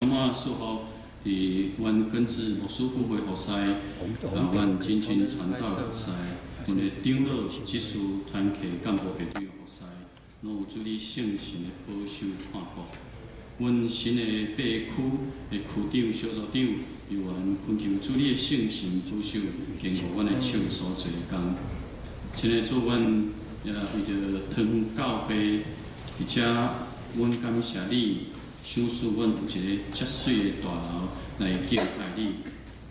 滿祝福佇阮根治牧師富會服侍，啊，阮真真傳道服侍，阮的長老執事團契幹部會長服侍，攏有主你聖神的保守看顧。阮新的八區的區長、小組長，猶原懇求主你的聖神保守，堅固阮的手所做的工。親愛主，阮也為著桃園教會，而且阮感謝你，賞賜阮有一個遮媠的大樓來敬拜你。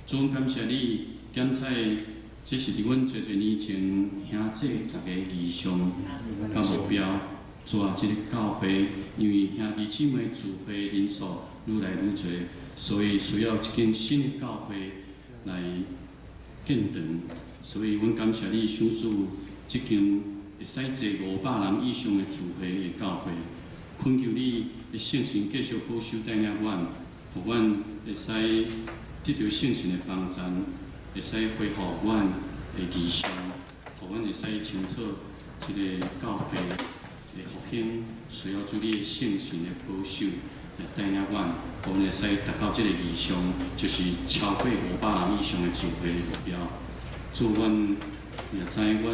主，阮感謝你，檢採這是佇阮濟濟年前兄姊逐家異象佮目標。主啊，這個教會因為兄弟姊妹聚會人數愈來愈濟，所以需要一間新的教會來建堂。所以阮感謝你賞賜這間會使坐500人以上的聚會的教會。懇求你的聖神繼續保守帶領阮，予阮會使得著聖神的幫助，會使恢復阮的異象，予阮會使清楚這個教會的復興需要主你的聖神的保守來帶領阮，予阮會使達到這個異象，就是超過五百人以上的聚會的目標。主，阮也知阮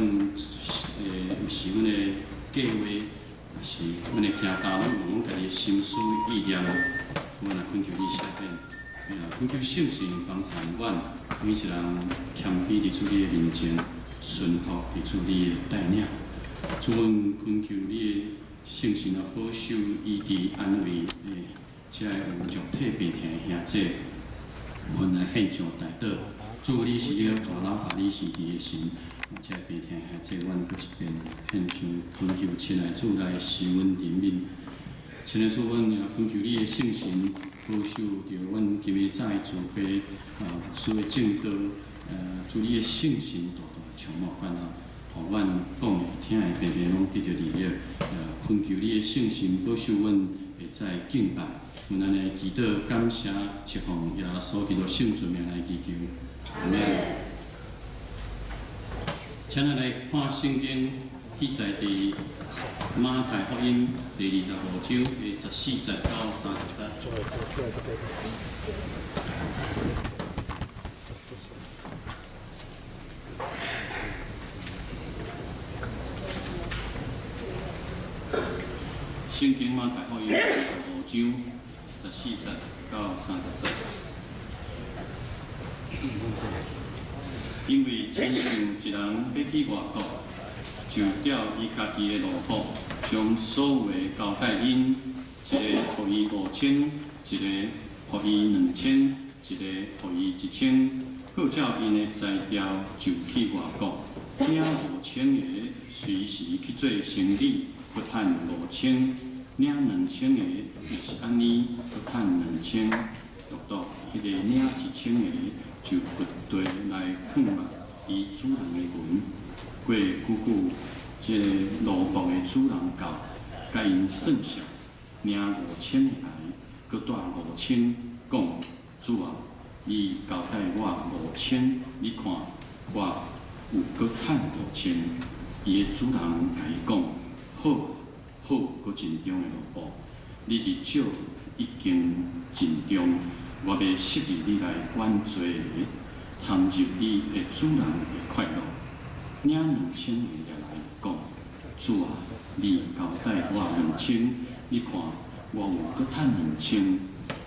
有時阮的計劃，也是阮的行動，攏無阮家己的心思意念，阮也懇求你赦免，也懇求聖神幫助阮每一人謙卑佇主你的面前，順服佇主你的帶領。主，阮懇求你的聖神啊保守醫治安慰的，這个有肉體病痛的兄姊，阮來獻上代禱。主，你是彼個大老爸，你是伊的神，這個病痛兄姊，阮閣一遍獻上懇求，親愛主來施恩憐憫。親愛主，阮也懇求你的聖神保守著阮今日早的聚會啊，牧師的證道，主你的聖神大大充滿灌納，予阮講的、聽的、平平攏得著利益。懇求你的聖神保守阮會再敬拜。阮按呢祈禱感謝，是奉耶穌基督聖尊名來祈求。阿們。請咱來看聖經記載佇馬太福音第25章的14節到30節。聖經馬太福音25章14節到30節。因為親像一人欲去外國，就調伊家己的奴僕，將所有的交代𪜶，一个予伊5000，一个予伊2000，一个予伊1000，各照𪜶的才調就去外國。領五千的隨時去做生理，閣趁五千；領兩千的也是按呢，閣趁兩千。獨獨彼个領一千的，就掘地來囥目伊主人的銀。過久久，這个奴僕的主人到，共𪜶算數，領五千的來，閣帶五千，講：主啊，你交代我五千，你看我有閣趁五千。伊的主人共伊講：好，好，閣盡忠的奴僕，你佇少已經盡忠，我欲設立你來管濟的，通入你的主人的快樂。領兩千的也來講：主啊，你交代我兩千，你看我有閣趁兩千。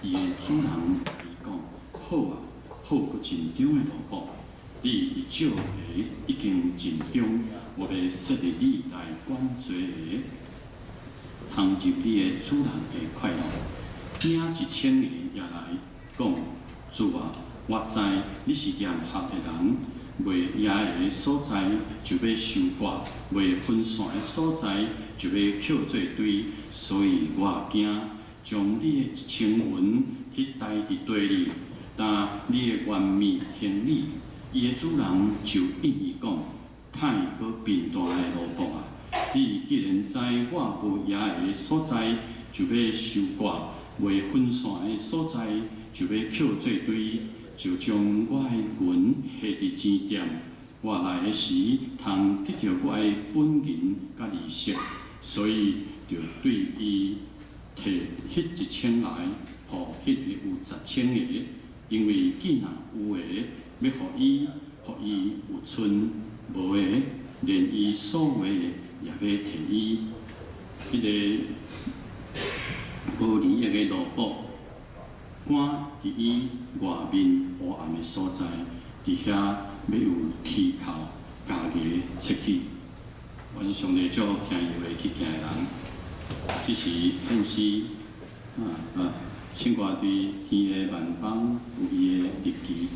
伊的主人共伊講：好啊，好，閣盡忠的奴僕，你佇少的已經盡忠，我欲設立你來管濟的，通入你的主人的快樂。領一千的也來講：主啊，我知你是嚴苛的人，袂掖的所在就欲收割，袂分散的所在就欲抾做堆，所以我驚，將你的一千銀去刣佇地裡，但你會原物還你。伊的主人就應伊講：歹閣貧惰的奴僕啊！你既然知我無掖的所在就欲收割，袂分散的所在就欲抾做堆，就將我的銀下佇錢店，我來的時通得著我的本銀佮利息，所以就對伊提彼一千來，予彼个有10,000个，因為既若有的，欲予伊，予伊有賰；無的，連伊所有的也欲提伊。彼个無利益的奴僕，關佇伊外面黑暗的所在，佇遐欲有啼哭、咬牙切齒。願上帝祝福聽伊話去行的人。這是獻詩聖歌隊天的萬邦有伊的日期。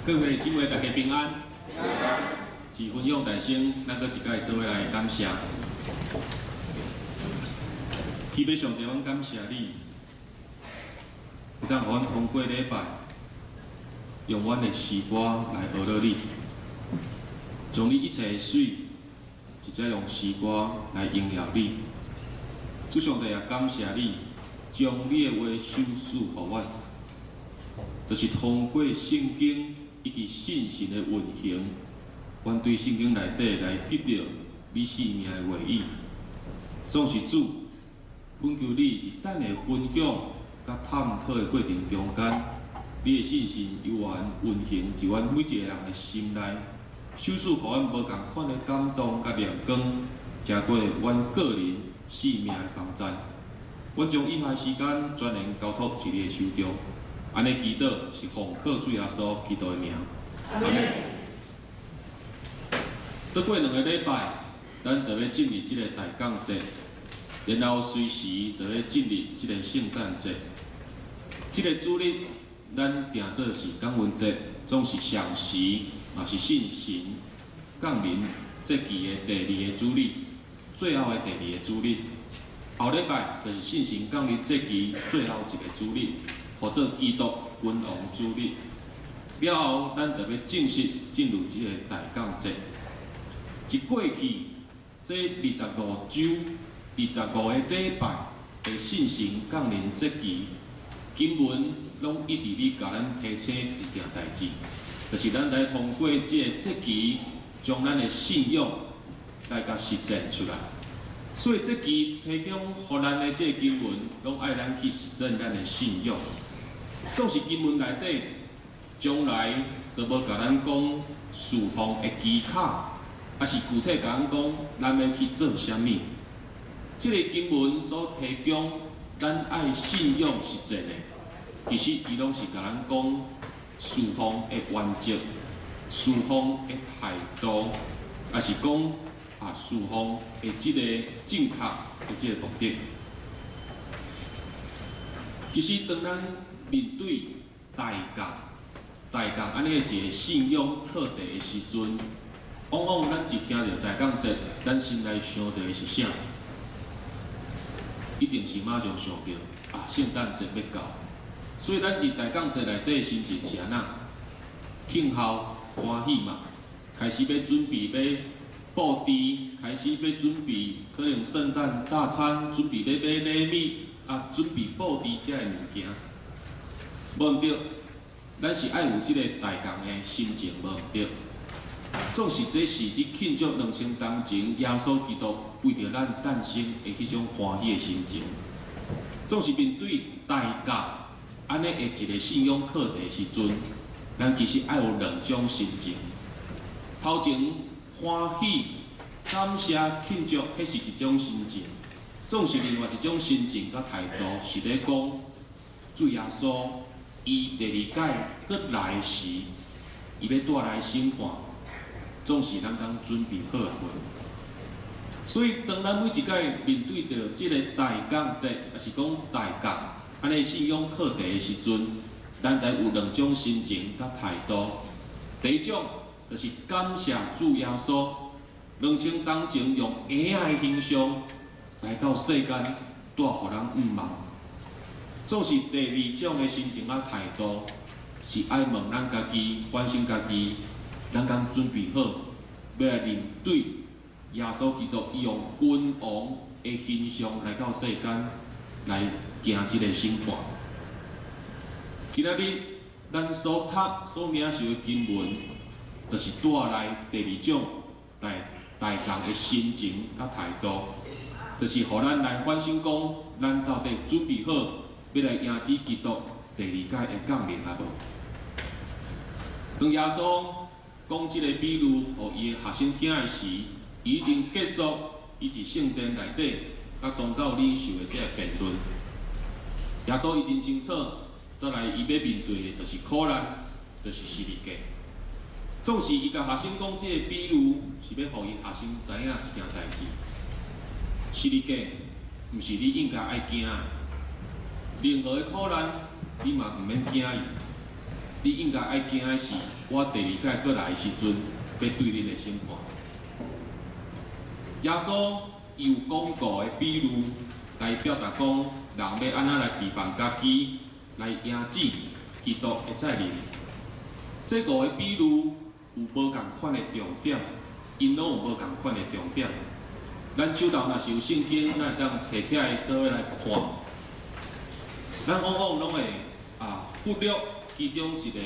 各位姊妹，大家平安。自分享大聲，咱閣一擺做伙來感謝。天父上帝，阮感謝你，會當予阮通過禮拜，用阮的詩歌來學樂你，將你一切的媠，直接用詩歌來榮耀你。主上帝也感謝你，將你的話賞賜予阮，就是通過聖經以及聖神的運行，阮對聖經內底來得著你生命的話語。總是主，懇求你佇等下分享佮探討的過程中間，你的聖神猶原運行佇阮每一个人的心內，賞賜予阮無仝款的感動佮亮光，成過阮個人生命的幫贊。阮將以下時間全然交託佇你的手中，按呢祈禱是奉靠主耶穌基督的名。阿們。閣過兩个禮拜，咱就欲進入這个大降節，然後隨時就欲進入這个聖誕節。這个主日，咱定做是感恩節，總是上時，嘛是聖神降臨節期的第二个主日，最後的第二個主日。後禮拜就是聖神降臨節期最後一个主日，號做基督君王主日。了後，咱就欲正式進入這个大降節。一過去，這25周、25个禮拜的聖神降臨節期，經文攏一直咧共咱提醒一件代誌，就是咱來通過這個節期，將咱的信仰來共實踐出來。所以節期提供予咱的這個經文，攏愛咱去實踐咱的信仰。總是經文內底，將來都無共咱講事奉的技巧，抑是具體共咱講，咱欲去做啥物。這个經文所提供咱愛信仰實踐的，其實伊攏是共咱講事奉的原則、事奉的態度，抑是講事奉的這个正確的這个目的。其實當咱面對大降、大降按呢一个信仰課題的時陣，往往咱一聽著大降節，咱心內想著的是啥？一定是馬上想著聖誕節欲到，所以咱佇大降節內底心情是按怎？慶賀歡喜嘛，開始欲準備欲布置，開始欲準備可能聖誕大餐，準備欲買禮物，準備布置這个物件。無毋對，咱是愛有這个大降的心情，無毋對。總是這是佇慶祝2000冬前耶穌基督為著咱誕生的彼種歡喜的心情。總是面對大降按呢的一个信仰課題時陣，咱其實愛有兩種心情。頭前歡喜、感謝、慶祝，彼是一種心情；總是另外一種心情佮態度，是咧講主耶穌伊第二擺閣來時，伊欲帶來審判。總是咱敢準備好啊未？所以當咱每一擺面對著這个大降節，抑是講大降按呢信仰課題的時陣，咱得有兩種心情佮態度。第一種就是感謝主耶穌，2000冬前用嬰仔的形象來到世間，帶予咱向望。總是第二種的心情佮態度，是愛問咱家己，反省家己。咱敢準備好，欲來面對耶穌基督，伊用君王的形象來到世間，來行這个審判。今仔日咱所讀、所領受的經文，就是帶來第二種大大降的心情佮態度，就是予咱來反省講，咱到底準備好，欲來迎接基督第二擺的降臨啊無？當耶穌講這个比喻，予伊的學生聽的時，伊已經結束伊佇聖殿內底佮宗教領袖的這個辯論。耶穌伊真清楚，倒來伊欲面對的就是苦難，就是十字架。總是伊共學生講這个比喻，是欲予伊學生知影一件代誌。十字架毋是你應該愛驚的，任何的苦難，你嘛毋免驚伊。你應該愛驚的是我第二擺閣來的時陣，欲對恁的審判。耶穌伊有講五个比喻來表達講，人欲按怎來備辦家己，來迎接基督的再臨。這五个比喻有無仝款的重點，𪜶攏有無仝款的重點。咱手頭若是有聖經，咱會當提起來做伙來看。咱往往攏會忽略其中一个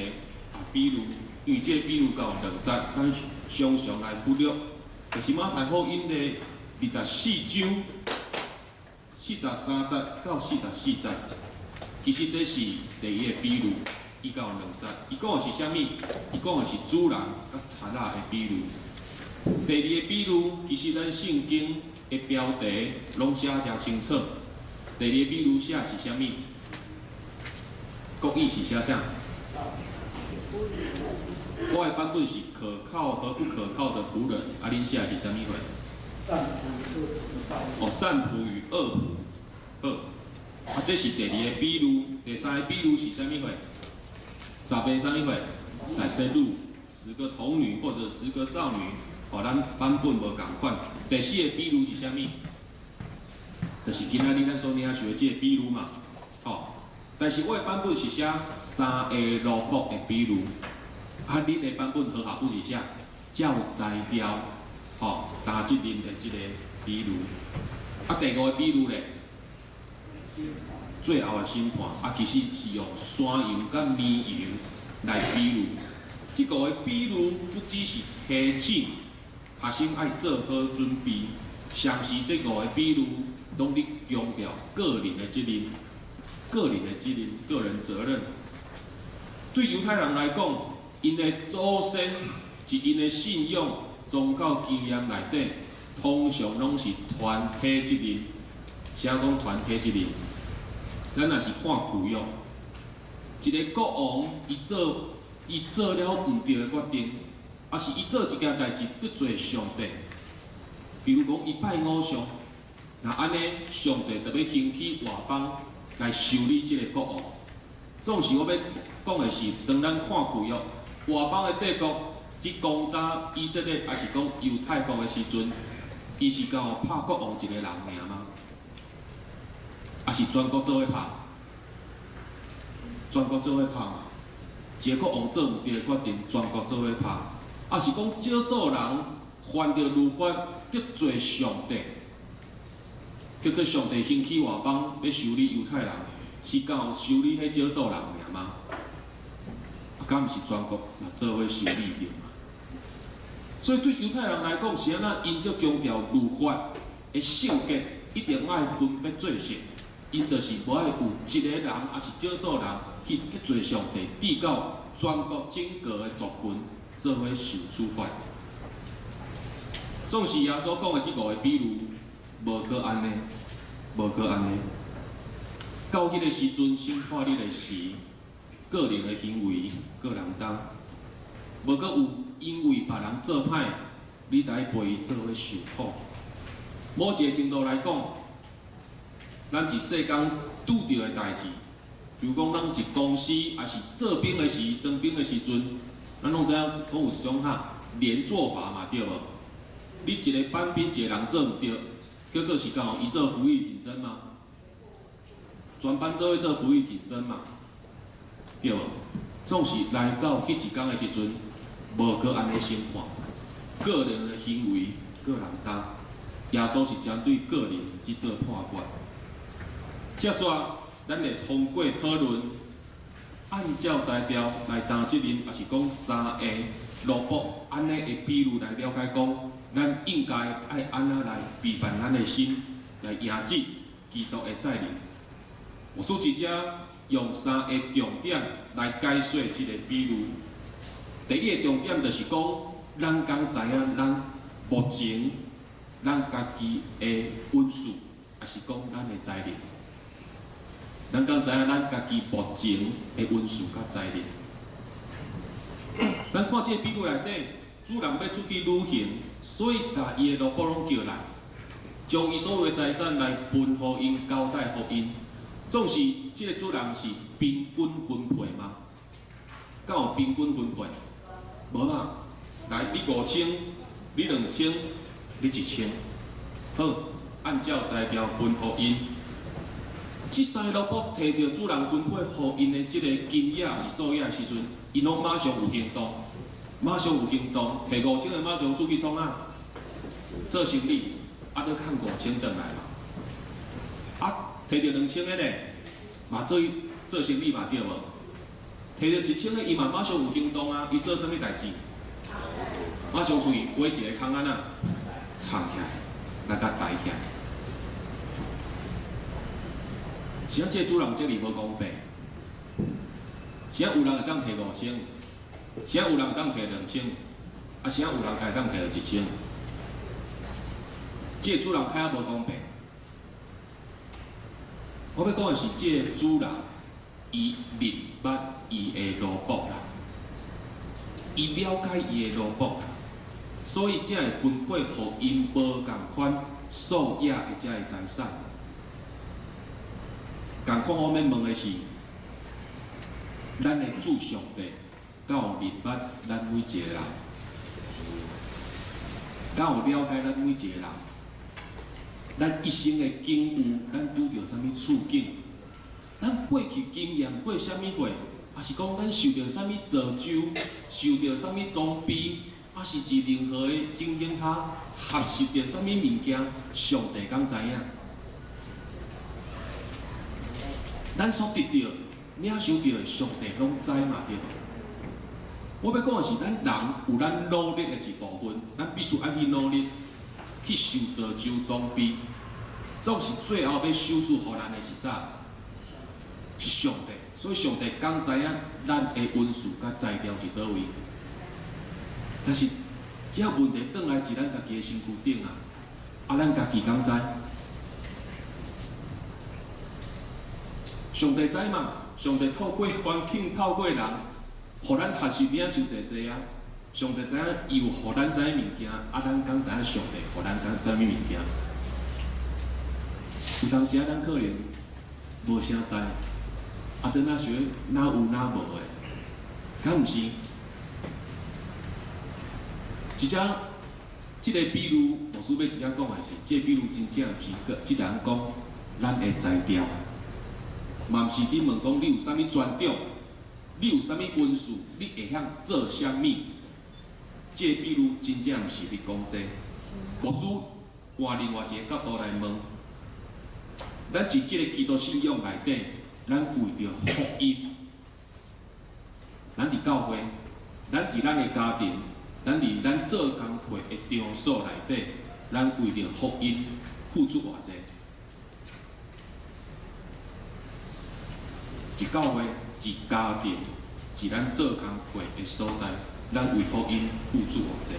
比喻，因為這个比喻夠兩節，咱常常來忽略。就是馬太福音的24章43節到44節，其實這是第一个比喻，伊夠兩節。伊講的是啥物？伊講的是主人佮賊仔的比喻。第二个比喻，其實咱聖經的標題攏寫誠清楚。第二个比喻寫的是啥物？國語是寫啥？我的版本是可靠和不可靠的僕人。啊，恁寫的是啥物貨？哦，善僕與惡僕。好，啊，這是第二个比喻。第三个比喻是啥物貨？十个啥物貨？宰牲女，10個童女或者10個少女。哦，咱版本無仝款。第四个比喻是啥物？就是今仔日咱所領受的這个比喻嘛。吼，但是我的版本是寫三个奴僕的比喻，啊，恁的版本和合本是寫照才調，吼，擔責任的這个比喻。啊，第五个比喻咧，最後的審判，啊，其實是用山羊佮綿羊來比喻。這五个比喻不只是提醒學生愛做好準備，同時這五个比喻攏佇強調個人的責任、個人的責任、個人責任。對猶太人來講，𪜶的祖先佇𪜶的信仰、宗教經驗內底，通常攏是團體責任。啥講團體責任？咱若是看舊約，一个國王伊做了毋對的決定，抑是伊做一件代誌得罪上帝，比如講伊拜偶像，若按呢，上帝就欲興起外邦來修理這个國王。總是我欲講的是，當咱看舊約，外邦的帝國去攻打以色列，抑是講猶太國的時陣，伊是敢有拍國王一个人爾嗎？抑是全國做伙拍？全國做伙拍嘛？一个國王做毋對的決定，全國做伙拍。抑是講少數人犯著律法得罪上帝，結果上帝興起外邦欲修理猶太人，是敢有修理彼少數人爾嗎？啊，敢毋是全國嘛做伙修理著嘛？所以對猶太人來講，是按怎？𪜶足強調律法的聖潔，一定愛分別做聖。𪜶就是無愛有一個人，抑是少數人去得罪上帝，致到全國整個的族群做伙受處罰。總是耶穌講的這五个比喻，無閣按呢，無閣按呢。到彼個時陣，審判日的時，個人的行為，個人擔，無閣有因為別人做歹，你來陪伊做伙受苦。某一個程度來講，咱佇世間拄著的代誌，比如講咱一公司，抑是做兵的時，當兵的時陣，咱攏知影講有一種哈連坐法嘛，對無？你一个班兵一个人做毋對，結果是敢予伊做伏地挺身嗎？全班做伙做伏地挺身嘛，對無？總是來到彼一工的時陣，無閣按呢審判，個人的行為，個人擔。耶穌是針對個人去做判決。接續，咱會通過討論，按照才調來擔責任，抑是講三个奴僕按呢的比喻來了解講，咱應該愛按怎來備辦咱的心，來迎接基督的再臨。牧師佇遮用三个重點來解說這个比喻。第一个重點就是講，咱敢知影咱目前咱家己的恩賜，抑是講咱的才能。咱敢知影咱家己目前的恩賜佮才能？咱看這个比喻內底，主人欲出去旅行，所以共伊的奴僕攏叫來，將伊所有的財產來分予𪜶，交代予𪜶。總是這个主人是平均分配嗎？敢有平均分配？無嘛？來，你五千，你兩千，你一千，好，按照才調分予𪜶。這三个奴僕提著主人分配予𪜶的這个金額抑是數額的時陣，𪜶攏馬上有行動，馬上有行動，提五千的馬上出去創啥？做生理，啊，閣趁五千轉來嘛。啊，提著兩千的咧，嘛做做生理嘛對無？提著一千的，伊嘛馬上有行動啊！伊做啥物代誌？馬上出去挖一个空按怎藏起來，來共刣起來。是啊，這個主人這爾無公平。是啊，有人會當提五千，是啊，有人會當提兩千，啊，是啊，有人會當提著一千。這個主人較無公平。我欲講的是，這個主人伊認捌伊的奴僕啦，伊了解伊的奴僕，所以才會分配予𪜶無仝款數額的這个財產。仝款我欲問的是，咱的主上帝敢有認捌咱每一个人？敢有了解咱每一個人？咱一生的境遇，咱拄著啥物處境？咱過去經驗過啥物貨？抑是講咱受著啥物造就，受著啥物裝備，抑是佇任何的情形下學習著啥物物件？上帝敢知影？咱所得著、領受著的，上帝攏知嘛對無？我欲講的是，咱人有咱努力的一部分，咱必須愛去努力，去受造就裝備。總是最後欲賞賜予咱的是啥？是上帝。所以上帝敢知影咱的恩賜佮才調佇佗位。但是，這問題轉來佇咱家己的身軀頂啊！啊，咱家己敢知？上帝知嘛？上帝透過環境，透過人，予咱學習領受濟濟啊！上帝知影伊有予咱啥物物件，啊，咱敢知影上帝予咱講啥物物件？有當時啊，咱可能無啥知，啊，陣仔想哪有哪無的，敢毋是？一隻，這个比喻，牧師欲直接講的是，這个比喻真正毋是閣這人講咱的才調，嘛毋是佇問講你有啥物專長，你有啥物恩賜，你會曉做啥物？這个比喻真正毋是佇講這個。牧師換另外一个角度來問，咱佇這个基督信仰內底，咱為著福音，咱佇教會，咱佇咱的家庭，咱佇咱做工課的場所內底，咱為著福音付出偌濟？一教會，一家庭，一咱做工課的所在，咱為福音付出偌濟？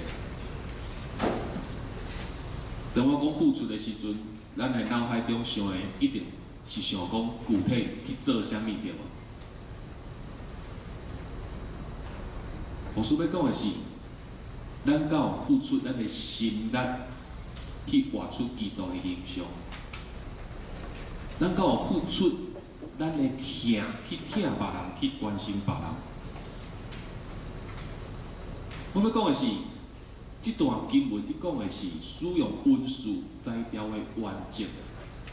當我講付出的時陣，咱的腦海中想的一定是想講具體去做啥物對無？牧師欲講的是，咱敢有付出咱的心力去活出基督的形象？咱敢有付出咱的疼去疼別人，去關心別人？我欲講的是，這段經文佇講的是使用恩賜才調的原則，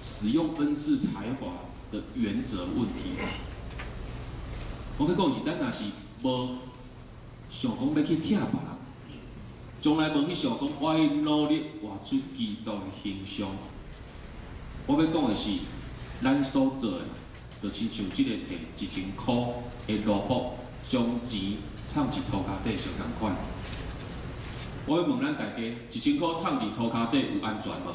使用恩賜才華的原則問題。我欲講是，咱若是無想講欲去疼別人，從來無去想講我愛努力活出基督的形象。我欲講的是，咱所做的，就親像這个提一千箍的奴僕，將錢藏佇塗跤底相仝款。我欲問咱大家，一千箍藏佇塗跤底有安全無？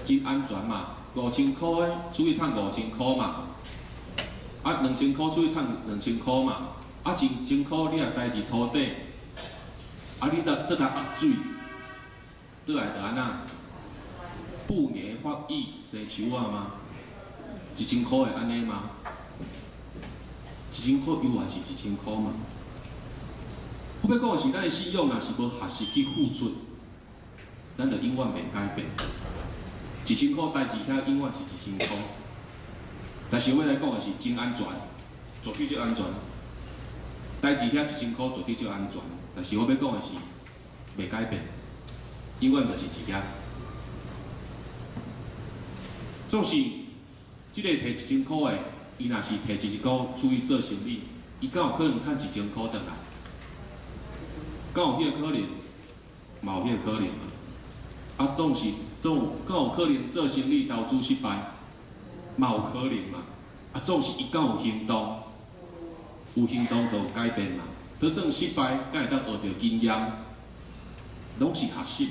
真安全嘛！五千箍的出去趁五千箍嘛，啊兩千箍出去趁兩千箍嘛，啊一千箍你若刣佇塗底，啊你著倒來壓水，倒來著按怎？布芽發育生樹仔嗎？一千箍會按呢嗎？一千箍猶原是一千箍嘛？我欲講的是，咱的信仰若是無學習去付出，咱就永遠袂改變。一千箍刣佇遐，永遠是一千箍。但是我欲來講的是真安全，絕對足安全。代誌遐1000箍絕對足安全，但是我欲講的是，袂改變，永遠就是佇遐。總是，這个提1000箍的，伊若是提1000箍出去做生意，伊敢有可能趁1000箍轉來？敢有彼个可能？嘛有彼个可能嘛。啊，總是總有敢有可能做生意投資失敗？嘛有可能嘛。啊，總是伊敢有行動，有行動就有改變嘛。就算失敗，敢會當學著經驗，攏是學習。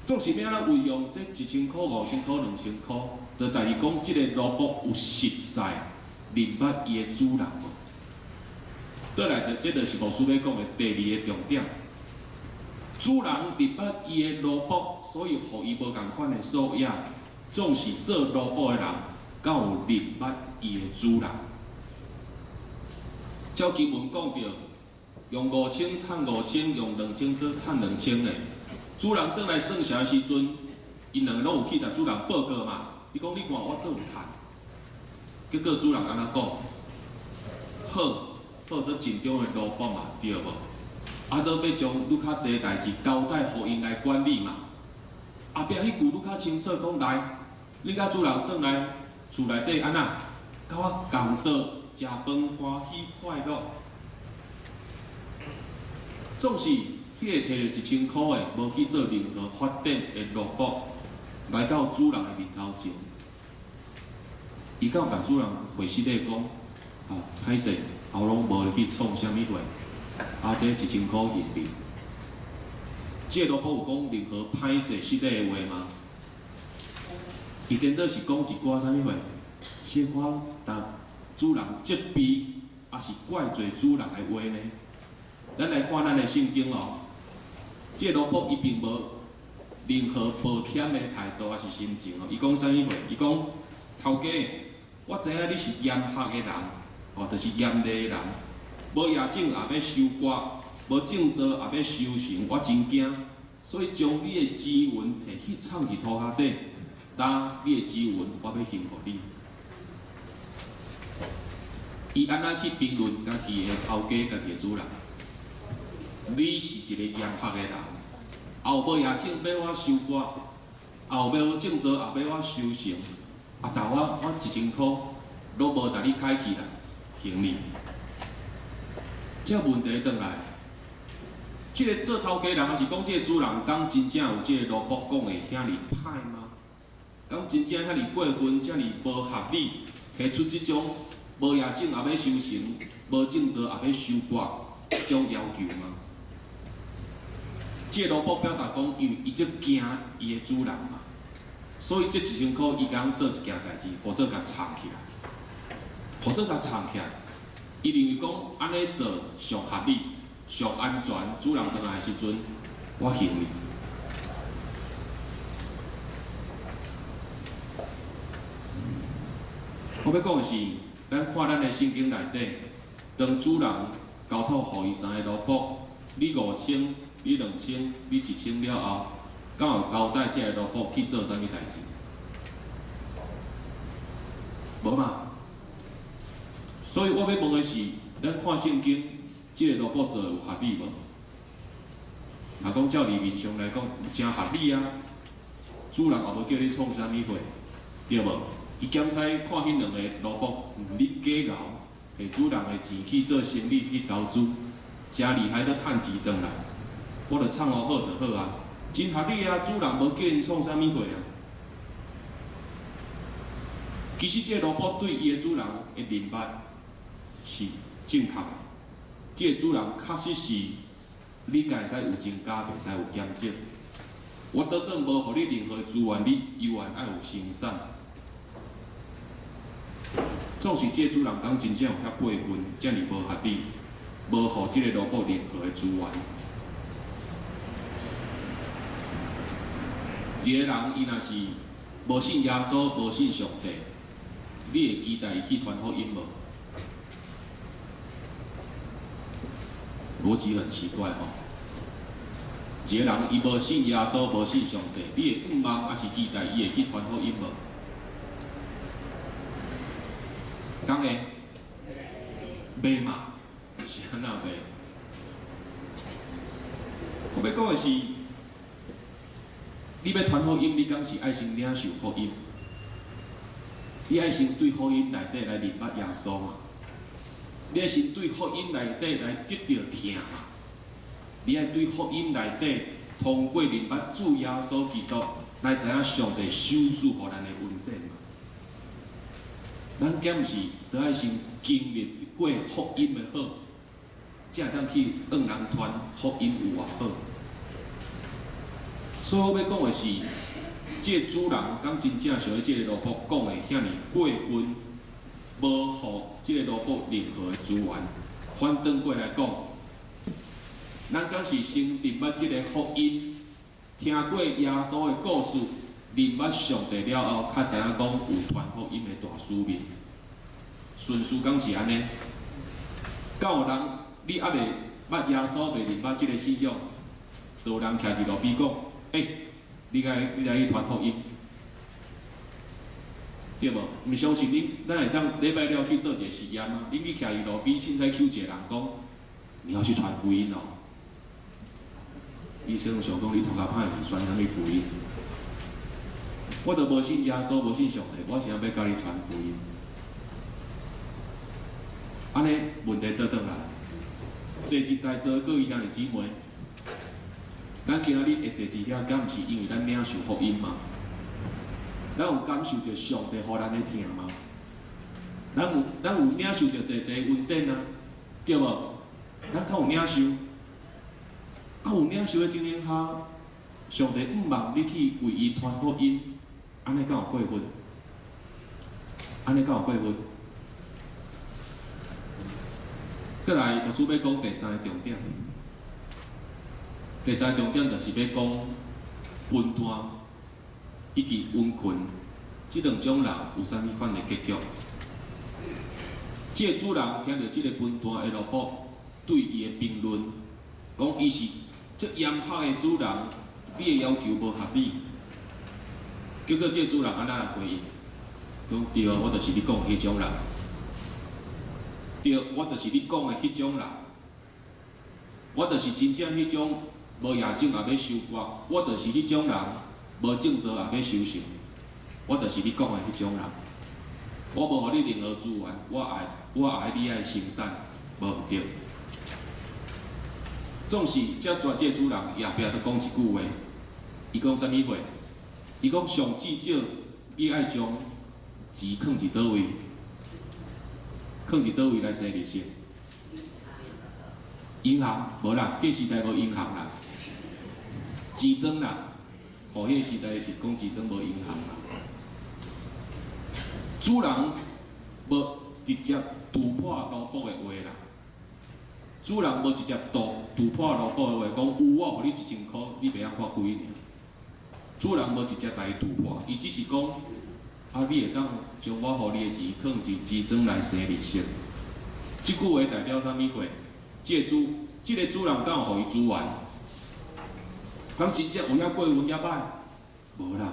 總是欲按怎運用這1000箍、5000箍、2000箍，就在於講這個奴僕有熟似認捌伊的主人無？倒來就這就是牧師欲講的第二個重點。主人認捌伊的奴僕，所以予伊無仝款的素養。總是做奴僕的人，敢有認捌伊的主人。照經文講著，用五千趁五千，用兩千閣趁兩千的。主人轉來算數的時陣，𪜶兩个攏有去共主人報告嘛。伊講：你看我倒有趁。結果主人按怎講？好，好，做盡忠的奴僕嘛，對無？啊，閣欲將愈較濟代誌交代予𪜶來管理嘛。後壁彼句愈較清楚，講來，恁佮主人轉來厝內底按怎？佮我仝桌食飯，歡喜快樂。總是彼个提著1000箍的，無去做任何發展的奴僕，來到主人的面頭前，伊敢有共主人回失禮講，啊，歹勢，我攏無去創啥物貨，啊，這1000箍還你。這个奴僕有講任何歹勢失禮的話嗎？伊顛倒是講一寡啥物話？小可共主人責備，抑是怪罪主人的話呢？咱來看咱的聖經哦，這個奴僕伊並無任何抱歉的態度，抑是心情哦。伊講啥物話？伊講頭家，我知影你是嚴苛的人，哦，就是嚴厲的人，無野種也欲收割，無種稻也欲收成，我真驚，所以將你的錢銀提去藏佇塗跤底，擔你的錢銀，我欲還予你。伊按怎去評論家己的頭家、家己的主人？你是一個嚴苛的人，後無野種欲我收割，後無種稻也欲我收成，啊，但我1000箍攏無共你開去啦，還你。這問題轉來，這個做頭家人，抑是講這個主人，敢真正有這個奴僕講的遐爾歹嗎？敢真正遐爾過分，遮爾無合理，提出這種無野種也欲收成，無種稻也欲收割這種要求嗎？這個奴僕表達講，因為伊足驚伊的主人嘛，所以這1000箍伊敢做一件代誌，或者共藏起來，或者共藏起來。伊認為講按呢做上合理、上安全，主人轉來的時陣，我還你。我欲講的是，咱看咱的聖經內底，當主人交託予伊三个奴僕，你五千，你兩千，你一千了後，敢有交代這个奴僕去做啥物代誌？無嘛。所以我欲問的是，咱看聖經，這个奴僕做的有合理無？若講照字面上來講，誠合理啊。主人也無叫你創啥物貨，對無？伊檢視看彼兩個奴僕，你假𠢕，提主人的錢去做生意去投資，誠厲害，閣趁錢轉來，我著藏予好就好啊，真合理啊！主人無叫𪜶創啥物貨啊。其實這個奴僕對伊的主人的認捌是正確的，這個主人確實是你敢會使有增加，袂使有減少。我就算無予你任何資源，你猶原愛有生產。總是這個主人敢真正有遐過分，遮爾無合理，無予這個奴僕任何的資源。一個人伊若是無信耶穌、無信上帝，你會期待伊去傳福音無？邏輯很奇怪吼。一個人伊無信耶穌、無信上帝，你會向望抑是期待伊會去傳福音無？敢會？袂嘛？是按怎袂？我欲講的是，你欲傳福音，你敢是愛先領受福音？你愛先對福音內底來認捌耶穌嘛？你愛先對福音內底來得著疼嘛？你愛對福音內底通過認捌主耶穌基督來知影上帝賞賜予咱的恩典嘛？咱敢毋是都愛先經歷過福音的好，才會當去向人傳福音有偌好？所以我欲講的是，這個主人敢真正像彼這个奴僕講的遐爾過分，無予這个奴僕任何的資源。反轉過來講，咱敢是先認捌這个福音，聽過耶穌的故事，認捌上帝了後，較知影講有傳福音的大使命。順序敢是按呢？敢有人你猶未捌耶穌，未認捌這个信仰，就有人徛佇路邊講：欸，你來去傳福音，對無？毋相信恁，咱會當禮拜了去做一个實驗啊！恁去徛佇路邊，凊彩搝一個人講：你要去傳福音哦。醫生想講你頭殼歹去傳啥物福音？我都無信耶穌，無信上帝，我是按欲共你傳福音？按呢問題倒轉來，坐佇在座各位兄弟姊妹，咱今仔日會坐佇遐，敢毋是因為咱領受福音嗎？咱有感受著上帝予咱的疼嗎？咱有領受著濟濟恩典啊，對無？咱敢有領受？啊，有領受的情形下，上帝向望你去為伊傳福音，按呢敢有過分？按呢敢有過分？過來，牧師欲講第三个重點。第三个重點就是欲講分段以及溫群這兩種人有啥物款的結局。這个主人聽著這个分段的奴僕對伊的評論，講伊是足嚴苛的主人，你的要求無合理。結果這个主人按怎來回應？講對，我就是你講的彼種人。對，我就是你講的彼種人。我就是真正彼種無野種也欲收割，我就是彼種人無種稻也欲收成。我就是你講的彼種人。我無予你任何資源，我愛你愛生產，無毋對。總是這煞這個主人伊後壁閣講一句話，伊講啥物話？伊講上至少你愛將錢囥佇佗位？囥佇佗位來生利息？銀行無啦，彼個時代無銀行啦，錢莊啦，哦，彼個時代是講錢莊無銀行啦。主人無直接戳破奴僕的話啦，主人無直接戳破奴僕的話，講有我予你1000箍，你袂曉發揮爾。主人無直接共伊戳破，伊只是講啊，你會當將我予你的錢囥佇錢莊來生利息。這句話代表啥物話？這個主人敢有予伊資源？敢真正有遐過分遐歹？無啦，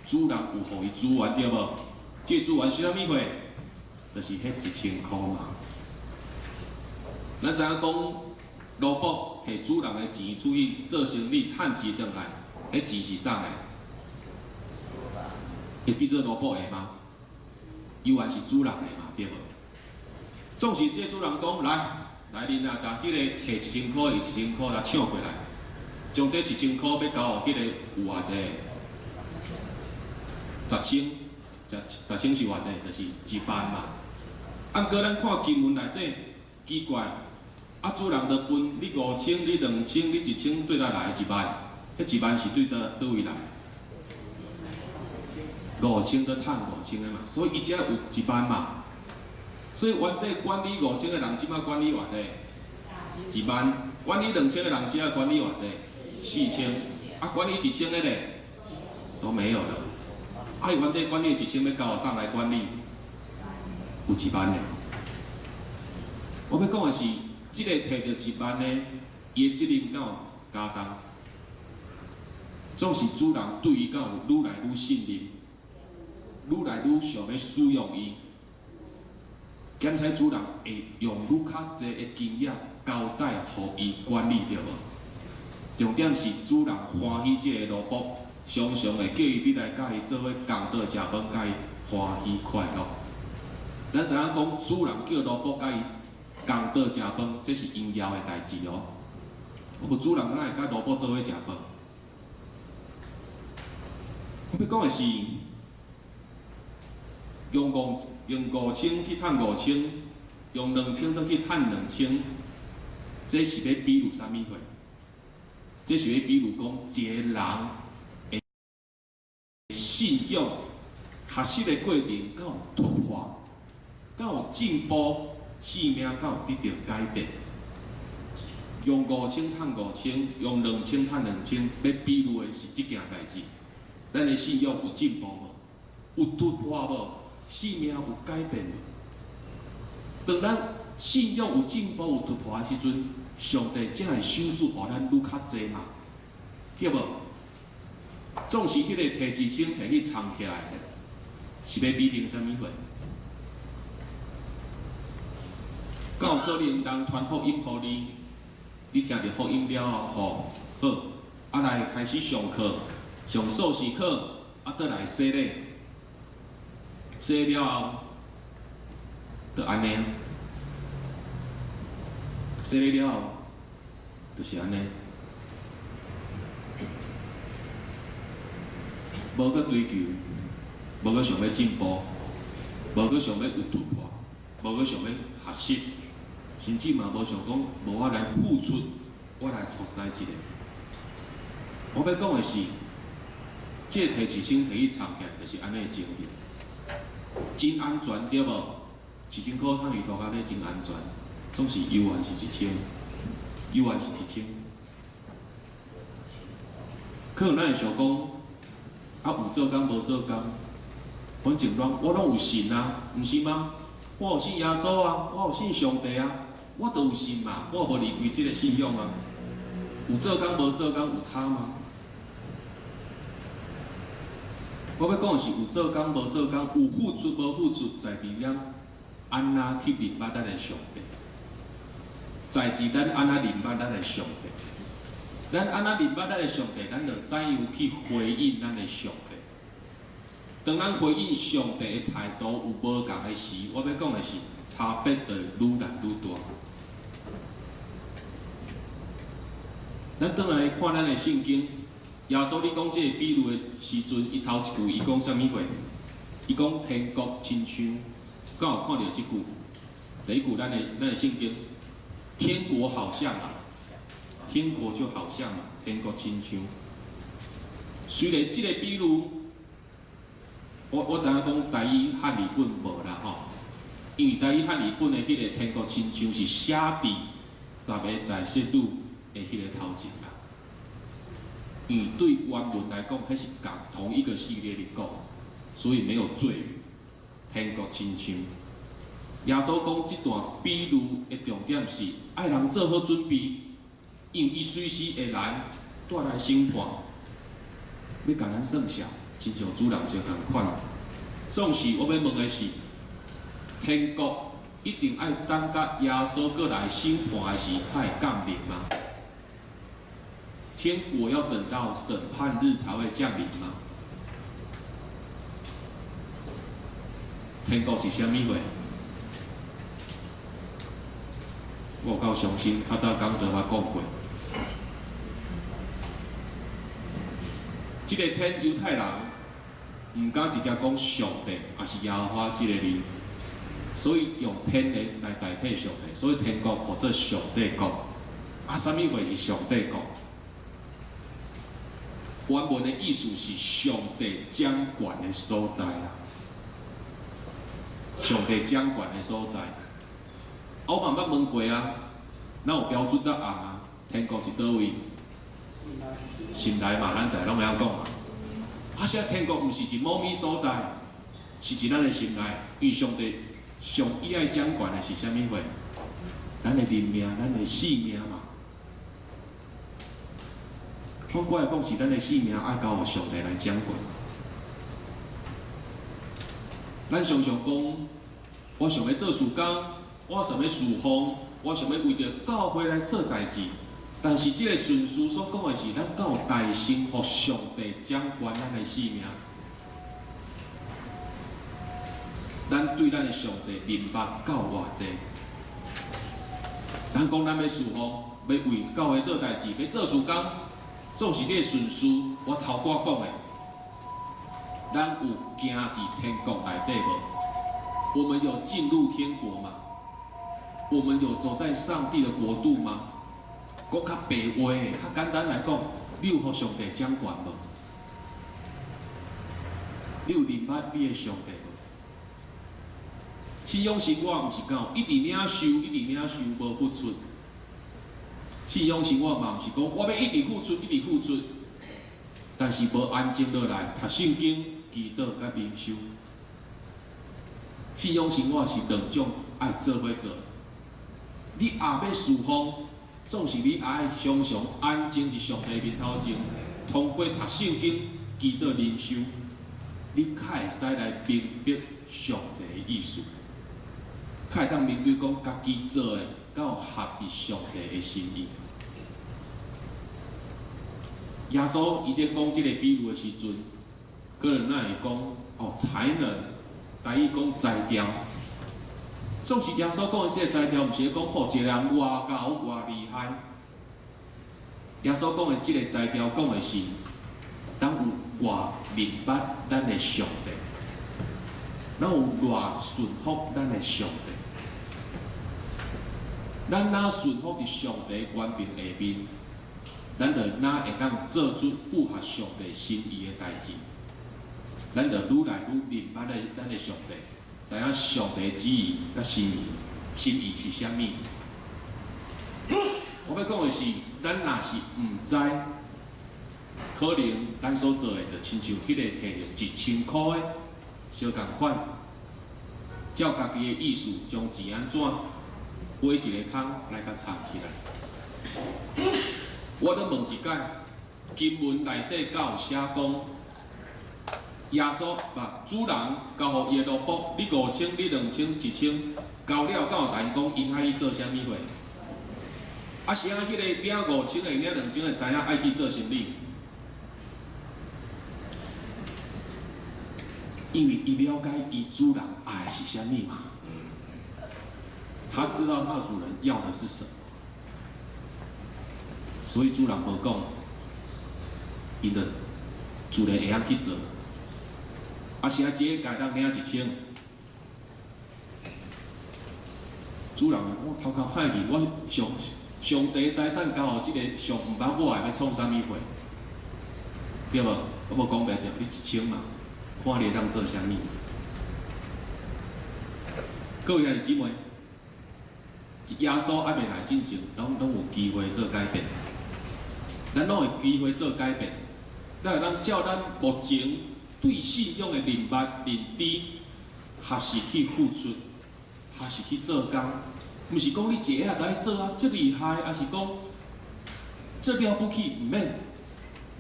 主人有予伊資源對無？這個資源是啥物貨？就是彼1000箍嘛。咱知影講，奴僕提主人的錢出去做生理，趁錢轉來，彼錢是啥的？會變做奴僕的嗎？猶原是主人的嘛，對無？總是這個主人講，來，來恁啊，共彼个提1000箍，1000箍來搶過來，將這一千箍欲交予彼个有偌濟？十千，十千是偌濟？就是1萬嘛。啊，毋過咱看經文內底，奇怪，啊，主人就分你5千、你2千、你1千，對佗來一萬？彼一萬是對佗位來？5千閣趁5千的嘛，所以伊才有一萬嘛。所以原底管理5千的人，這擺管理偌濟？1萬。管理2千的人，這擺管理偌濟？4千。啊，管理1千的咧，都沒有了。啊，伊原底管理1千，欲交予啥來管理？有1萬的。我欲講的是，這个提著1萬的，伊的責任敢有加重？總是主人對伊敢有愈來愈信任，愈來愈想欲使用伊。檢採主人會用愈較濟的經驗交代予伊管理，對無？重點是主人歡喜這个奴僕，常常會叫伊來佮伊做伙共桌食飯，佮伊歡喜快樂。咱知影講，主人叫奴僕佮伊共桌食飯，這是榮耀的代誌哦。無主人哪會佮奴僕做伙食飯？我欲講的是，用五千去趁五千，用兩千轉去趁兩千，這是欲比喻啥物貨？這是欲比喻講一个人的信仰學習的過程，敢有突破，敢有進步，生命敢有得著改變。用五千趁五千，用兩千趁兩千，欲比喻的是這件代誌。咱的信仰有進步無？有突破無？生命有改變無？當咱信仰有進步、有突破的時陣，上帝才會賞賜予咱愈較濟嘛，對無？總是彼個提一千提去藏起來，是欲比拼啥物貨？敢有可能人傳福音予你，你聽著福音了後，吼，好，啊來開始上課，上數學課，啊轉來洗禮，洗禮了後，就按呢，洗禮了後，就是按呢，無閣追求，無閣想欲進步，無閣想欲有突破，無閣想欲學習，甚至嘛無想講，無我來付出，我來服侍一下。我欲講的是，這個提一千提去藏起來，就是按呢的情形，真安全對無？一千箍藏佇塗跤底真安全，總是猶原是一千，猶原是一千。可能咱會想講，啊有做工無做工，反正攏我攏有信啊，毋是嗎？我有信耶穌啊，我有信上帝啊，我都有信嘛，我無離開這个信仰啊。有做工無做工有差嗎？我欲講的是有做工無做工，有付出無付出，在佇咱按怎去認捌咱的上帝，在佇咱按怎認捌咱的上帝，咱按怎認捌咱的上帝，咱就怎樣去回應咱的上帝。當咱回應上帝的態度有無仝的時，我欲講的是差別就會愈來愈大。咱轉來看咱的聖經，耶穌咧講這个比喻的時陣，伊頭一句伊講啥物話？伊講天國親像，敢有看著這句？第一句咱的聖經，天國好像啊，天國就好像啊，天國親像。雖然這个比喻，我知影講台語漢語本無啦吼，因為台語漢語本的彼个天國親像是寫佇十个在室女的彼个頭前啦。因為對原文來講，彼是仝同一個系列咧講，所以沒有贅語。天國親像，耶穌講這段比喻的重點是愛人做好準備，因為伊隨時會來帶來審判，欲共咱算數，親像主人相仝款。總是我欲問的是，天國一定愛等甲耶穌閣來審判的時才會降臨嗎？天國要等到審判日才會降臨嗎？天國是啥物貨？我有夠相信，較早講道捌講過。這个天猶太人毋敢直接講上帝，抑是耶和華這个字，所以用天的來代替上帝，所以天國號做上帝國。啊，啥物貨是上帝國？原文的意思是上帝掌權的所在啦，上帝掌權的所在。啊，我嘛捌問過啊，咱有標準答案啊？天國佇佗位？心內嘛，咱大家攏會曉講嘛。啊，啥天國毋是佇某物所在，是佇咱的心內。因為上帝上伊愛掌權的是啥物貨？咱的靈命，咱的性命嘛。反過來講，是咱的性命愛交予上帝來掌管。咱常常講，我想欲做事工，我想欲事奉，我想欲為著教會來做代誌。但是這个順序所講的是，咱敢有代先予上帝掌權咱的生命？咱對咱的上帝認捌夠偌濟？咱講咱欲事奉，欲為教會做代誌，欲做事工，總是這个順序。我頭拄講的，咱有行佇天國內底無？我們有進入天國嗎？我們有走在上帝的國度嗎？講較白話的，較簡單來講，你有予上帝掌權無？你有認捌你的上帝無？信仰生活毋是講一直領受，一直領受，無付出。信仰生活嘛毋是講我欲一直付出，一直付出，但是無安靜落來讀聖經、祈禱佮靈修。信仰生活是兩種愛做伙做。你若欲事奉，總是你愛常常安靜佇上帝面頭前，通過讀聖經、祈禱、靈修，你較會使來明白上帝的意思，較會當面對講家己做的，敢有合佇上帝的心意。耶穌伊在講這个比喻的時陣，可能咱會講哦才能，台語講才調。總是耶穌講的這个才調，毋是咧講吼一个人偌𠢕偌厲害。耶穌講的這个才調，講的是咱有偌認捌咱的上帝，咱有偌順服咱的上帝。咱若順服佇上帝權柄下面，咱就若會當做出符合上帝心意的代誌。咱就愈來愈認捌的咱的上帝，知影上帝旨意佮心意，心意是啥物。我欲講的是，咱若是毋知，可能咱所做的就親像彼个提著一千箍的，相仝款，照家己的意思將錢按怎挖一个空來共藏起來。我咧問一擺，經文內底敢有寫講，耶穌把主人交予伊的奴僕，你5000，你2000，1000，交了敢有共𪜶講，𪜶愛去做啥物貨？啊，是按彼个領5000的、領2000的，知影愛去做生理？因為伊了解伊主人愛的是啥物嘛，他知道他的主人要的是什麼，所以主人無講，伊就自然會曉去做。啊，是按這个會當領1000，主人我頭殼歹去，我上上濟財產交予這个上毋捌我的，欲創啥物貨？對無？我無講白者，你1000嘛，看你會當做啥物？各位兄弟姊妹，耶穌猶未來進前，攏有機會做改變。咱攏有機會做改變，咱會當照咱目前對信仰的認捌、認知，學習去付出，學習去做工。毋是講你一下來做啊，遮厲害，抑是講這了不起，毋免。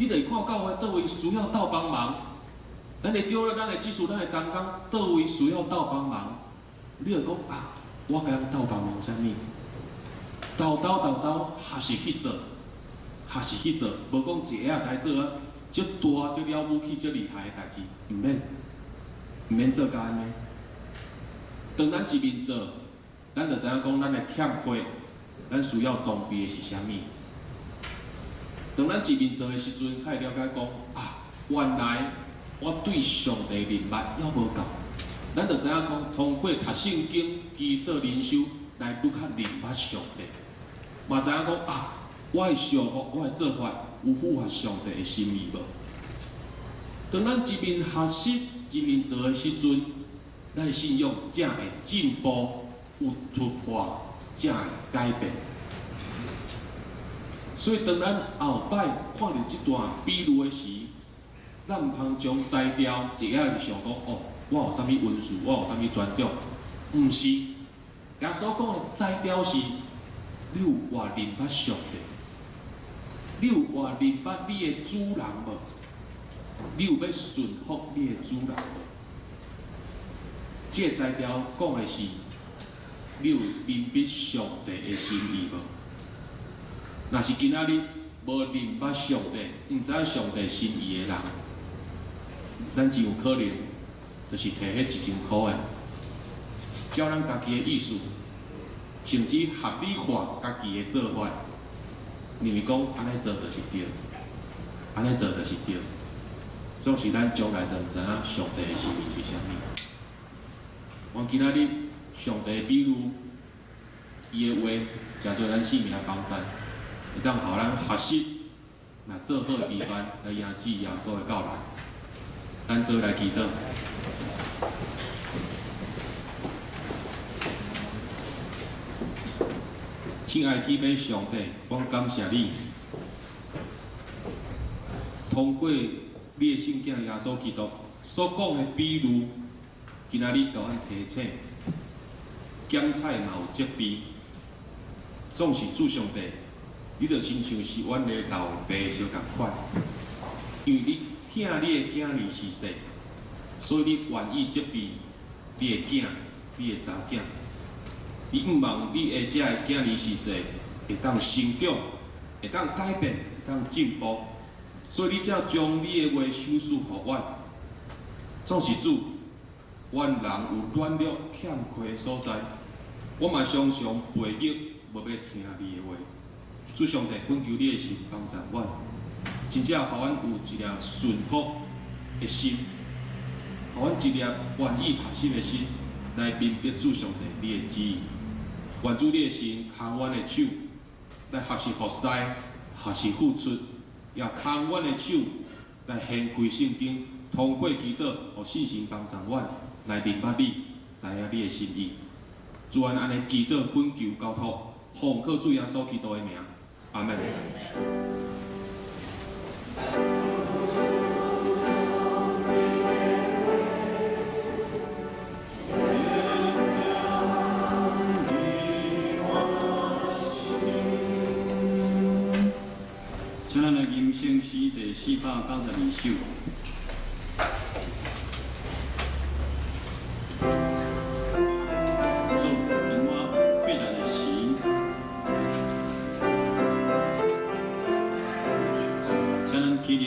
你著會看教會佗位需要鬥幫忙，咱的長老、咱的執事、咱的同工，佗位需要鬥幫忙，你著講啊，我共𪜶鬥幫忙啥物？沓沓沓沓學習去做，學習去做，無講一下來做啊，遮大、遮了不起、遮厲害的代誌，毋免，毋免做甲按呢。當咱一面做，咱就知影講，咱的欠缺，咱需要裝備的是啥物。當咱一面做的時陣，較會了解講啊，原來我對上帝認捌猶無夠。咱就知影講，通過讀聖經、祈禱、靈修來愈較認捌上帝，嘛知影講啊，我的想法、我的做法有符合上帝的心意無？當咱一面學習、一面做的時陣，咱的信仰才會進步、有突破，才會改變。所以，當咱後擺看著這段比喻的時，咱毋通將才調一下就想講哦，我有啥物恩賜，我有啥物專長，毋是。耶穌講的才調是，你有偌認捌上帝，你有偌認捌你的主人無？你有欲順服你的主人無？這個才調講的是，你有明白上帝的心意無？若是今仔日無認捌上帝，毋知影上帝心意的人，咱真有可能就是提彼1000箍的，照咱家己的意思，甚至合理化家己的做法，認為講按呢做就是對，按呢做就是對，總是咱將來都毋知影上帝的心意是啥物。我今仔日上帝比喻，伊的話，誠濟咱性命幫助，會當予咱學習，來做好預備，來迎接耶穌的到來。咱做來祈禱。親愛天父上帝，阮感謝你，通過你的聖囝耶穌基督所講的比喻，今仔日共阮提醒，減菜嘛有責備，總是主上帝，你就親像是阮的老爸相仝款，因為你疼你的囝兒是細，所以你願意責備你的囝、你的查某囝。你毋望你的這个囝兒是細，會當成長，會當改變，會當進步，所以你才將你的話賞賜予阮。總是主，阮人有軟弱欠缺的所在，我嘛常常背逆，無欲聽你的話。主上帝，懇求你的神幫助阮，真正予阮有一粒順服的心，予阮一粒願意學習的心，來明白主上帝你的旨意。願主你的神牽阮的手，來學習服侍，學習付出，也牽阮的手來掀開聖經，通過祈禱，予聖神幫助阮來明白你，知影你的心意。主阮按呢祈禱懇求交託，奉靠主耶穌基督的名，阿們。請咱來吟聖詩第492首。主，當我困難的時，請咱起立。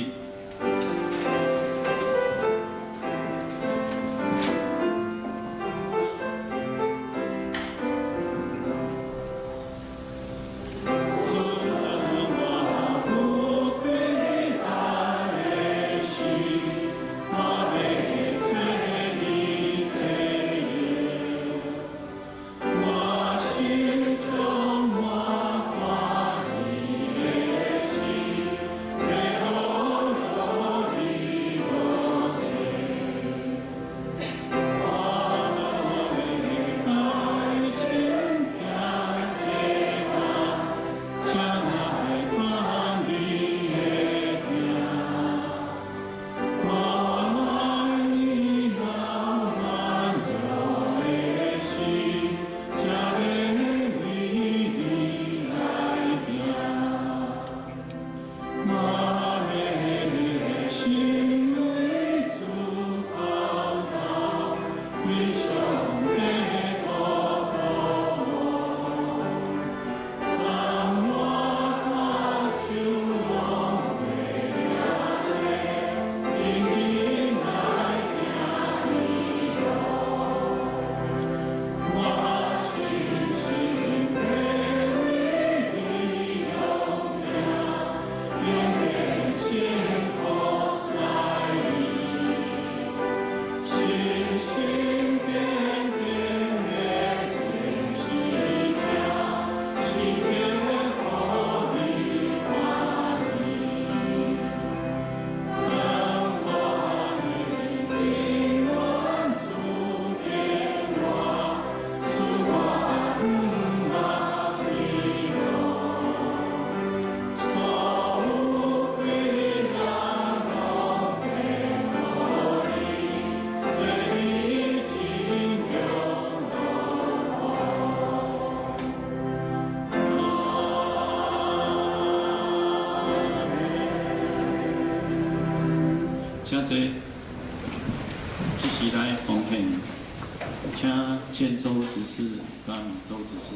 請坐，這時來奉獻。請建州執事佮米州執事。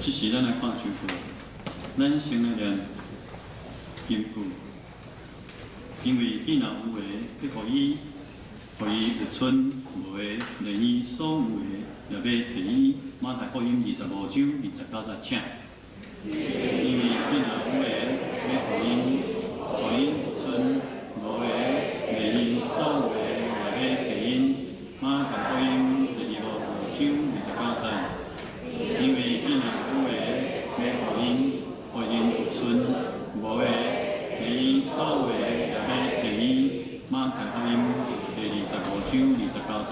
這時，咱來看經句，咱先來念經句，因為伊若有的，欲予伊，予伊有賰；無的，連伊所有的，也欲提伊。馬太福音25章29節，請。因為伊若有的，欲予𪜶，予𪜶有賰；無的，連伊所有的，也欲提𪜶。馬太福音25章29節。因為伊若有的，欲予𪜶，予𪜶有賰；無的，連伊所有的，也欲提伊。馬太福音25章29節。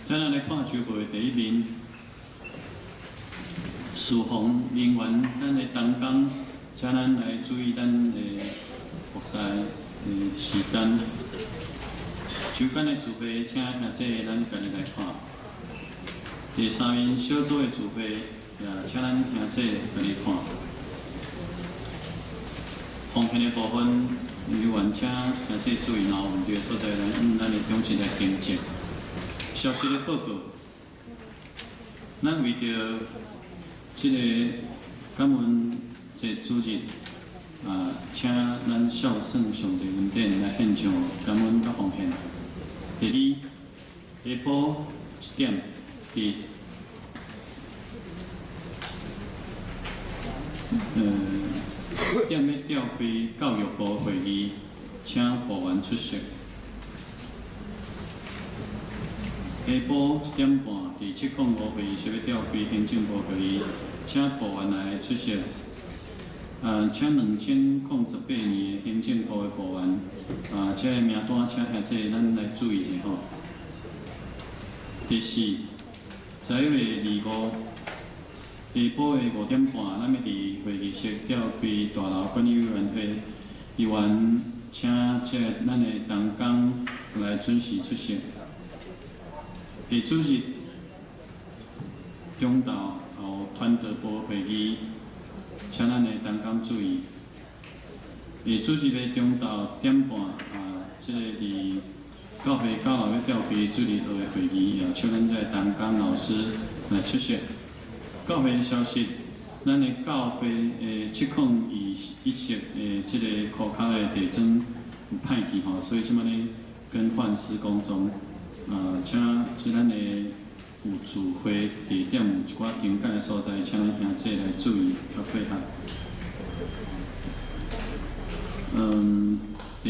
再咱來看周報的第一面，事奉人員，咱的同工，請咱來注意咱的服侍的時間。周間的聚會，請兄弟咱家己來看。第三面小組的聚會，也請咱兄弟家己看。奉獻的部分，有緣請兄弟注意，若有問題的所在，咱的長執來更正。消息的報告，咱為著這個感恩節主日，啊，請咱孝順上帝恩典來獻上感恩佮奉獻。第二，下晡1點，佇點欲召開教育部會議，請部員出席。下晡1點半，佇705會議室欲召開行政部會議，請部員來出席。請2018年的行政部的部員，啊，這个名單請兄弟咱來注意一下吼。第四，11月25下晡的5點半，咱欲佇會議室召開大樓管理委員會，委員請這个咱的同工來準時出席。下主日中晝有傳道部會議，請咱的同工注意。下主日的中晝點半啊，這个佇教會九樓欲召開主日學的會議，也請咱這个同工老師來出席。教會消息，咱的教會的7021室的這个箍跤的地磚有歹去吼，所以這擺咧更換施工中。啊，請這咱的有聚會地點有一寡更改的所在，請咱兄弟來注意佮配合。第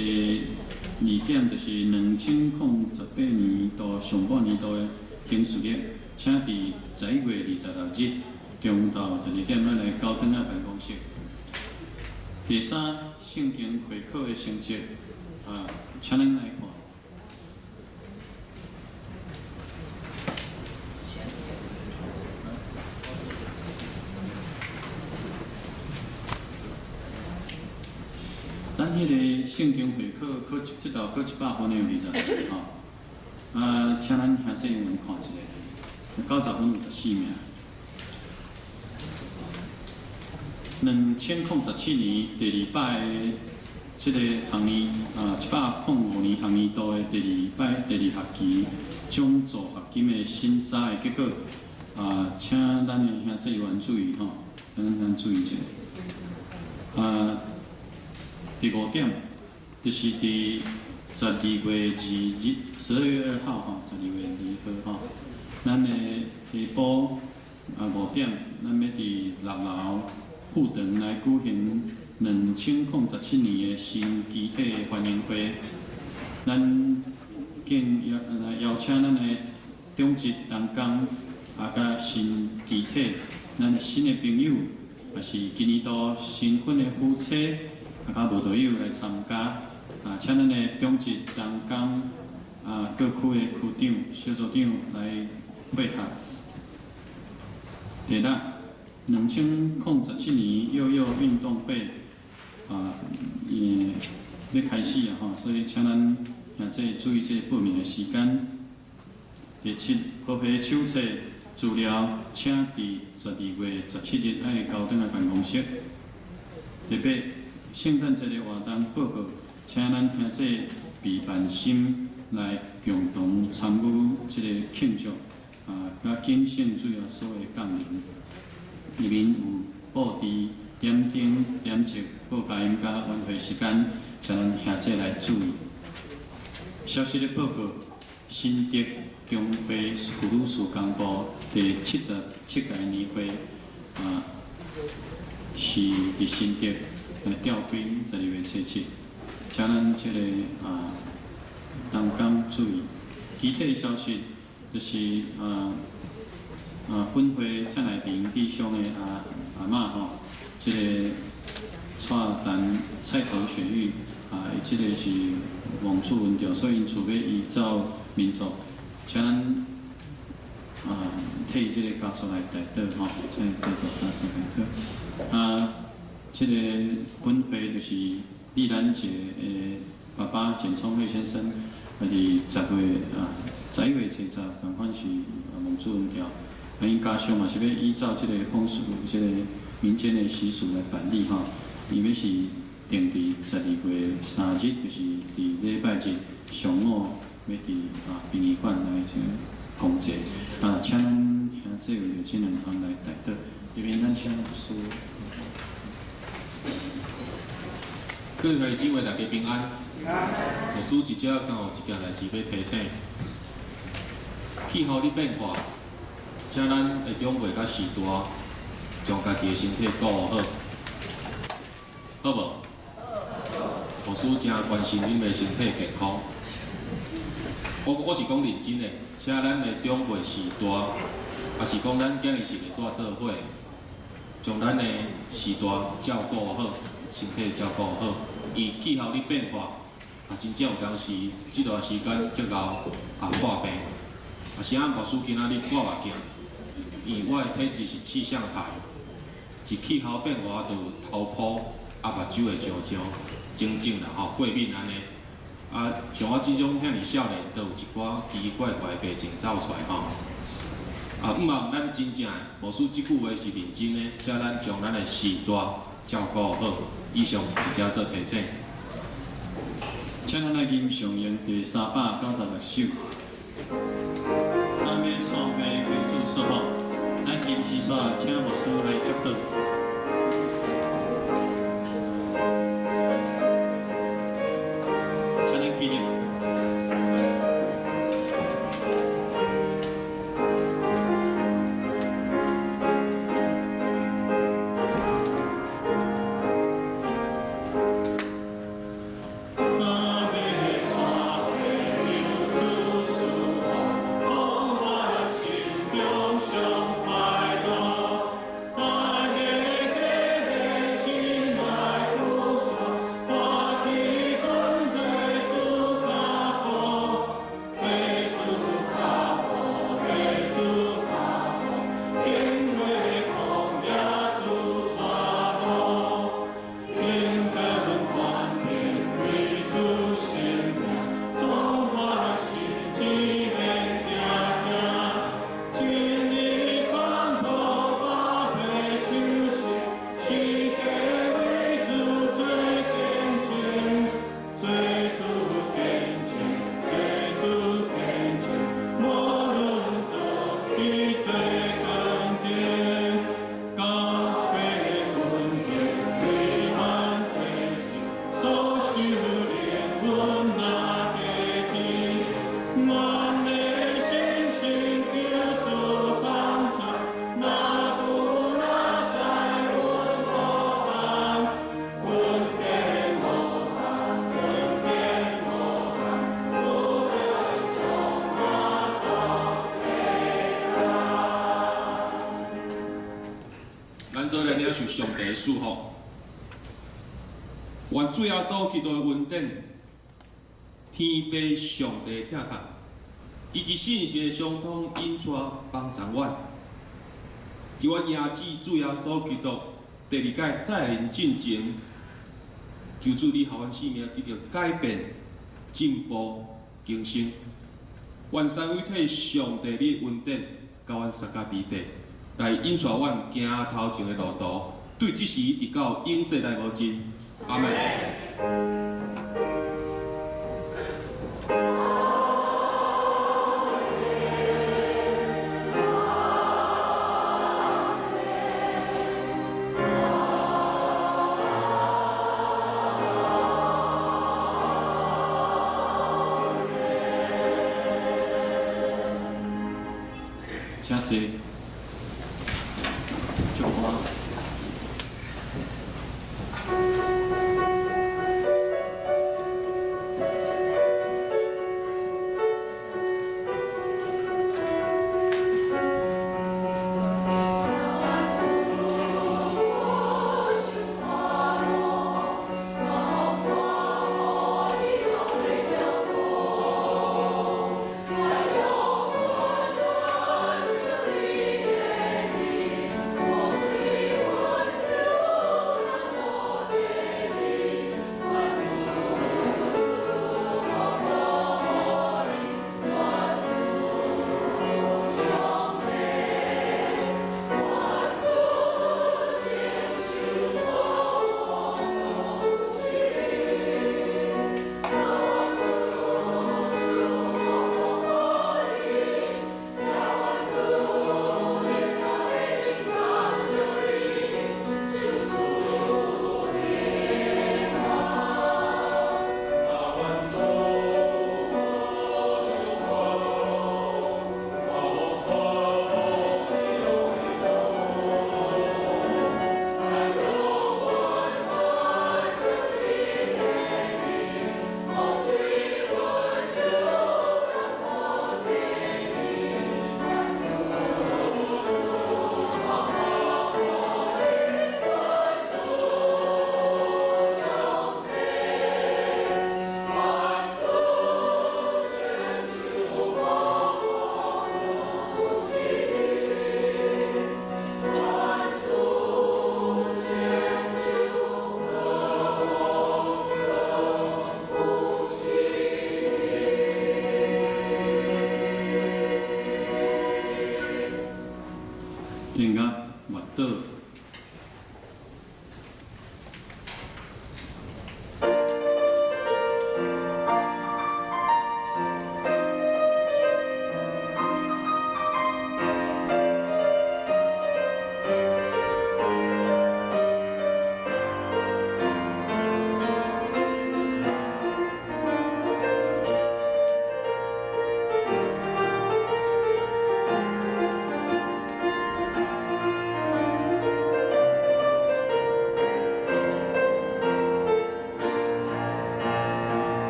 二點就是2018年度上半年度的行事曆，請佇11月26日中晝12點，咱來交轉來辦公室。第三，聖經會考的成績，啊，請咱來看。咱彼个聖經會考考這道考100分的有20個，吼。啊，請咱兄弟們看一下，90分有14名。2017年第二擺的這个學年，啊，105年學年度的第二擺第二學期獎助學金的審查的結果，啊，請咱的兄弟員注意吼，請咱注意一下。啊，第五點，就是佇12月2日，12月2號吼，十二月二號吼，咱的下晡啊5點，咱欲佇6樓副堂來舉行2017年的新機體歡迎會。咱敬邀來邀請咱的長執同工啊，佮新機體，咱的新的朋友，也是今年度新婚的夫妻，啊，佮無道友來參加。啊，請咱的長執同工啊，各區的區長、小組長來配合。第六，2017年幼幼運動會啊，也欲開始啊吼，所以請咱兄弟注意這个報名的時間。第七，和平手冊資料，請佇12月17日愛交轉來辦公室。第八，聖誕節的活動報告，請咱兄弟備辦心來共同參與這个慶祝啊，佮敬獻主耶穌的降臨。裡面有布置點燈、點燭、報佳音佮晚會時間，請咱兄弟來注意。消息的報告，新竹中會婦女事工部第77屆年會啊，是佇新竹來召開12月初7，請咱這个啊同工注意。其他消息就是啊，本會蔡乃平弟兄的阿阿嬤吼，這个蔡陳蔡曹雪玉啊，伊這个是王厝文著，所以𪜶厝欲移走民族，請咱啊替這个家屬來代禱吼，請代禱家屬代禱。啊，這个本會就是李蘭杰的爸爸簡聰慧先生，佇10月啊11月初10，仝款是啊王厝文著。啊，𪜶家屬嘛是欲依照這个風俗、這个民間的習俗來辦理吼。伊欲是定佇12月3日，就是佇禮拜日上午，欲佇啊殯儀館來這個公祭。啊，請咱兄弟為著這兩項來代禱。這邊咱請牧師。各位兄弟姊妹，大家平安。牧師直接敢有一件代誌欲提醒。氣候咧變化，請咱的長輩佮序大，將家己的身體顧好，好無？牧師誠關心恁的身體健康。我是講認真的，請咱的長輩序大，抑是講咱今日是會蹛做伙，將咱的序大照顧好，身體照顧好。伊氣候咧變化，啊，真正有當時這段時間足𠢕啊破病。啊，啥牧師今仔日掛目鏡，因為我的體質是氣象台，一氣候變化就頭破，啊目睭會脹脹、腫腫啦吼，過敏按呢。啊，像我這種遐爾少年，都有一寡奇奇怪怪的病症走出來吼。啊，毋望咱真正的，牧師這句話是認真的，請咱將咱的時代照顧好。以上是這做提醒。請咱來吟誦詠第396首。咱欲散花歸主賜福，咱今時煞請牧師來祝禱。請咱起立。咱欲散花求主賜福，予我心中上快樂。愛的家親愛有主，歡喜跟隨主腳步，跟主腳步，跟主腳步，經過曠野主帶路，平等權柄為主生命，總我心志免驚驚。真理傳播百倍修習，四界為主做見證，做主見證，做主見證，無論倒去做扛擔，教會恩典開滿濟地，所修靈阮若家己，阮的信心求主幫助，若有若在阮無伴，阮的無伴，阮的無伴，有愛充滿到世間。咱做來領受上帝的祝福。願主耶穌基督的恩典、天父上帝的疼疼，以及聖神的相通引帶幫助阮，佇阮迎接主耶穌基督第二擺再臨進前，求主你予阮生命得著改變、進步、更新。願三位一體上帝你的恩典，佮阮相佮佇地，來引帶阮行頭前的路途，對這時直到永世代無盡。阿們。請坐。祝福。電壓末倒。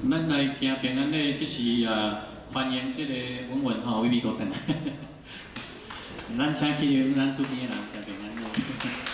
咱來行平安禮，這是啊歡迎這個文文吼，為美國轉來。咱請去咱厝邊的人行平安禮。